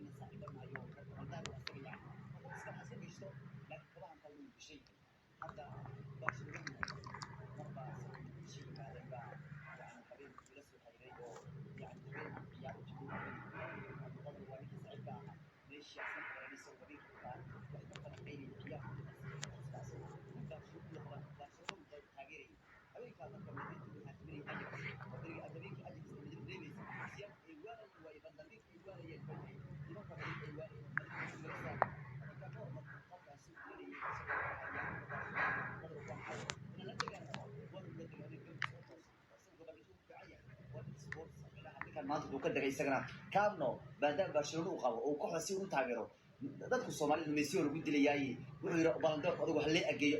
nin saaxiibo nahay oo Ronaldo asaga, yani iska iska geysto, laakiin kabahan kale wuu gashay yahay. Hadda Barcelona marba asagoo Muqdisho yimaaday baa, yani, habeen ila soo xiriiray oo, yani, habeen aan ciyaar u joogo. Cabdiqaadir waa ninkii saaxiibka ahaa, meeshii asna qabanay isagoo habeenkii baa wax ka falanqeynayay ciyaarta kaas. Nin Barcelona la qaba, Barcelona uu taageerayay habeenkaa. Marka Madrid waxaa timinayay Ajax oo beriga habeenkii Ajax Madrid reebaysa si ay waalayeen, waaye bandambiik ay waalayeen, bay nimanka Madrid ay waalayeen, Madrid laga saaray habeenkaa ka hor. Marka qofkaasi uu leeyahay isagoo dhahaya Qadar waa inaan la dagaalamo, waanu la dagaalamay. Gabadh soo toos isagu gabadhiisu u fiican yahay, waa nin sports micnaha. Ninkan maanta uu ka dagay isagana Camp Nou, maadaama Barcelona uu qabo oo kooxda si uu taageero. Dadku Soomaalida Messi oo lagu dilayaaye, wuxuu yidhi Ballon d'Or adigu halee ageeyo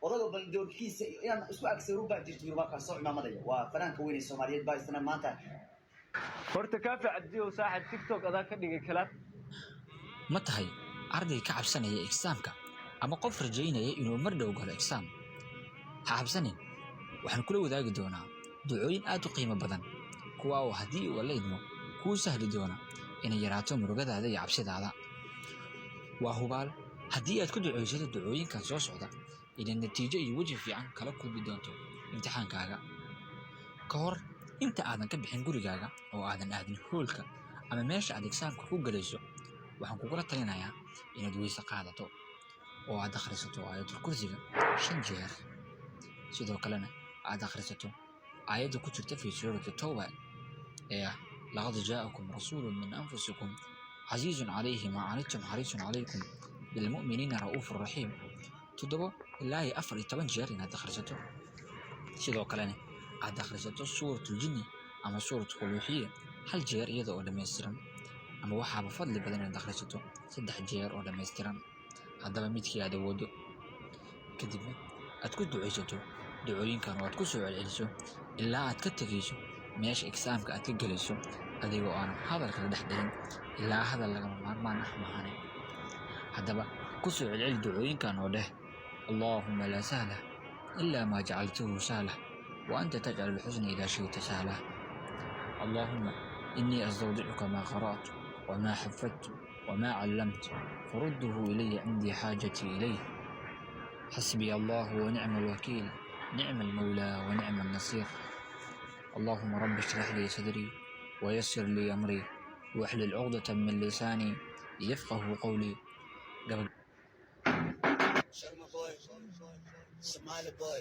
odaga Ballon d'Orkiisa inaan isku agsawiro baa jirto. Yiri markaa soo cimaamadaya waa fanaanka weyn ee Soomaaliyeed baa isna maanta. Horta Kaafi Cabdiyow, saaxib, TikTok adaa ka dhigay kalaab. Ma tahay arday ka cabsanaya exam-ka ama qof rajaynaya inuu mar dhow galo exam? Ha cabsanin, waxaan kula wadaagi doonaa ducooyin aad u qiimo badan, kuwa oo haddii uu Alla idmo kuu sahli doona inay yaraato murugadaada iyo cabsidaada. Waa hubaal haddii aad ku ducaysato ducooyinkan soo socda inaad natiijo iyo weji fiican kala kulmi doonto imtixaankaaga. Ka hor inta aadan ka bixin gurigaaga oo aadan aadin hoolka ama meesha aad exam-ka ku galayso, waxaan kugula talinayaa inaad weyse qaadato oo aad akhrisato Aayatul Kursiga shan jeer. Sidoo kalena aad akhrisato aayadda ku jirta fi Suurati Tawba ee ah: "لقد جاءكم رسول من أنفسكم عزيز عليه ما عنتم حريص عليكم بالمؤمنين رؤوف رحيم, 7 ilaa iyo 14 jeer inaad akhrisato. Sidoo kalena aad akhrisato Suuratul Jinni ama Suurat Quluuxiya hal jeer iyada oo dhammaystiran, ama waxaaba fadli badan inaad akhrisato saddex jeer oo dhammaystiran, haddaba midkii aad awooddo. Kadibna aad ku ducaysato ducooyinkan oo aad ku soo celceliso ilaa aad ka tegayso meesha exam-ka aad ka gelayso, adigoo aanan hadal kala dhex dhigin ilaa hadal lagama maarmaan ah maahane. Haddaba ku soo celceli ducooyinkan oo dheh: "اللهم لا سهل إلا ما جعلته سهلا وأنت تجعل الحزن إذا شئت سهلا. اللهم إني أستودعك ما قرأت وما حفظت وما علمت، فرده إلي عندي حاجتي إليه. حسبي الله ونعم الوكيل، نعم المولى ونعم النصير. اللهم رب اشرح لي صدري ويسر لي أمري واحلل عقدة من لساني يفقه قولي." Sharma boy, Somali boy.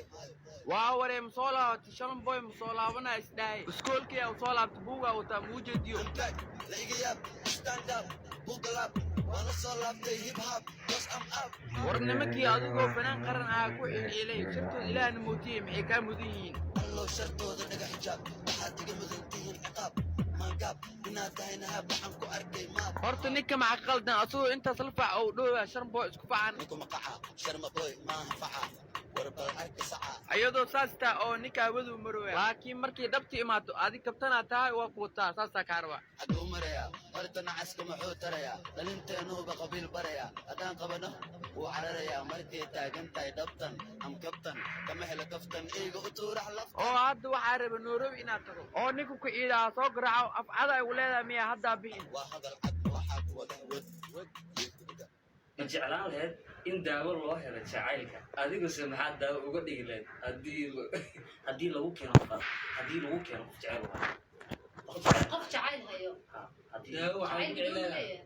Waa waree, ma soo laabatay? Sharma Boy ma soo laabanaa isdhahay. Iskoolkii aa soo laabtay, buugaa wataa, muu jeediyo. I'm back, la iga yaab, stand up, buckle up, waan la soo laabtay hip hop, 'cause I'm up. War nimankii adigoo fanaan qaran ahaa ku xilxiilay, shartooda Ilaahna mootiyey, maxay kaa mudan yihiin? Allow shartooda naga xijaab, waxaad iga mudan tihiin ciqaab, maangaab inaad tahayna haab, waxaan ku arkay maab. Horta ninka maxa qaldan asagoo intaas la fac oo dhowaa Sharma Boy isku facan? Ninku maqaca, Sharma boy maaha faca, war bal arka saca. Ayadoo saas taa oo ninka hawadu marooya, laakiin markii dhabti imaato, adi kabtanaa tahay, waa ku wataa, saasaa kaa rabaa. Xaguu marayaa horta nacaska? Muxuu tarayaa dhalinteenuuba qabiil barayaa? Haddaan qabano wuu cararayaa. Markay taagan tahay dhabtan am kabtan kama helo kaftan, eyga u tuurax laftan. Oo hadda waxaa raba Nairobi inaad tago oo ninka ku ciidaa soo garaaco, afcada ay u leedahay miyaa haddaa bixin? Waa hadal cad, waxaa ku wada wad wad iyo kuda. Ma jeclaan lahayd in daawo loo helo jacaylka? Adiguse maxaa daawo uga dhigi lahayd haddii lagu keeno qof, haddii lagu keeno qof jecel waayo, qof jecel? Qof jacayl hayo. Ha, haddii Daawo waxaan jacayl u jeclaan leeyahay.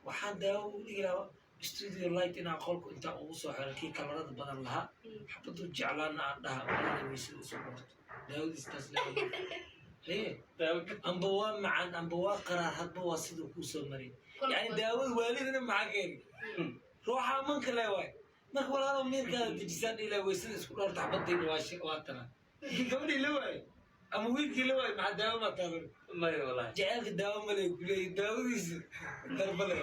Waxaan daawo ugu dhigi lahaa studio light inaan qolku intaan ugu soo xiro, kii kamarada badan lahaa, xabadu jeclaana aan dhaha walaala weysada usoo qorto, daawadiis taas leeyahay. Haye, amba waa macaan amba waa qaraar, hadba waa siduu kuu soo maray. Yani daawada waalidana maxaa keeni ruuxa manka le waay. Marka walaalo, miirkaada dejisaan ilaa weysada isku dhowrta, xabadiina waa tana. Gabadhii la waayo ama wiilkii la waayo, maxaa daawo maa taaban? Maya wallahi. Jaceylka daawo male kuleeyahy, daawadiisa darba le.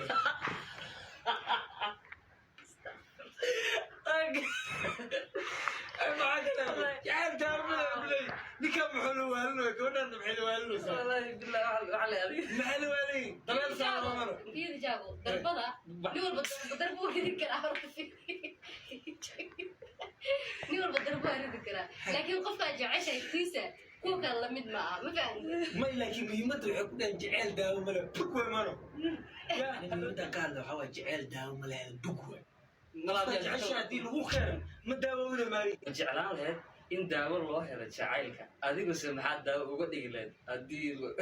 Maxaa kale? Jaceyl daawo male kuleeyahy. Ninkan muxuu la waalinaya? Gabadhan maxay la waalinaysaa? Wallahi billahi, waxa la adiga Maxay la waalinayay? Dabeel saara maro. Fiiri jaago, darbada nin walba darbo waa ridi karaa. Horta fiiri, nin walba darbo waa ridi karaa, laakiin qofkaa jeceshahay tiisa Kuwa kale lamid ma aha, ma fahamtid? May, laakiin muhiimadda waxay ku dhahan jeceyl daawo male, bug way mano. Ani muhiimadda ka hadla waxaa waay jeceyl daawo male, bug way. Jecesha haddii lagu keeno ma daawowda maali. Ma jeclaan lahayd in daawo loo helo jacaylka? Adiguse maxaad daawo uga dhigi lahayd haddii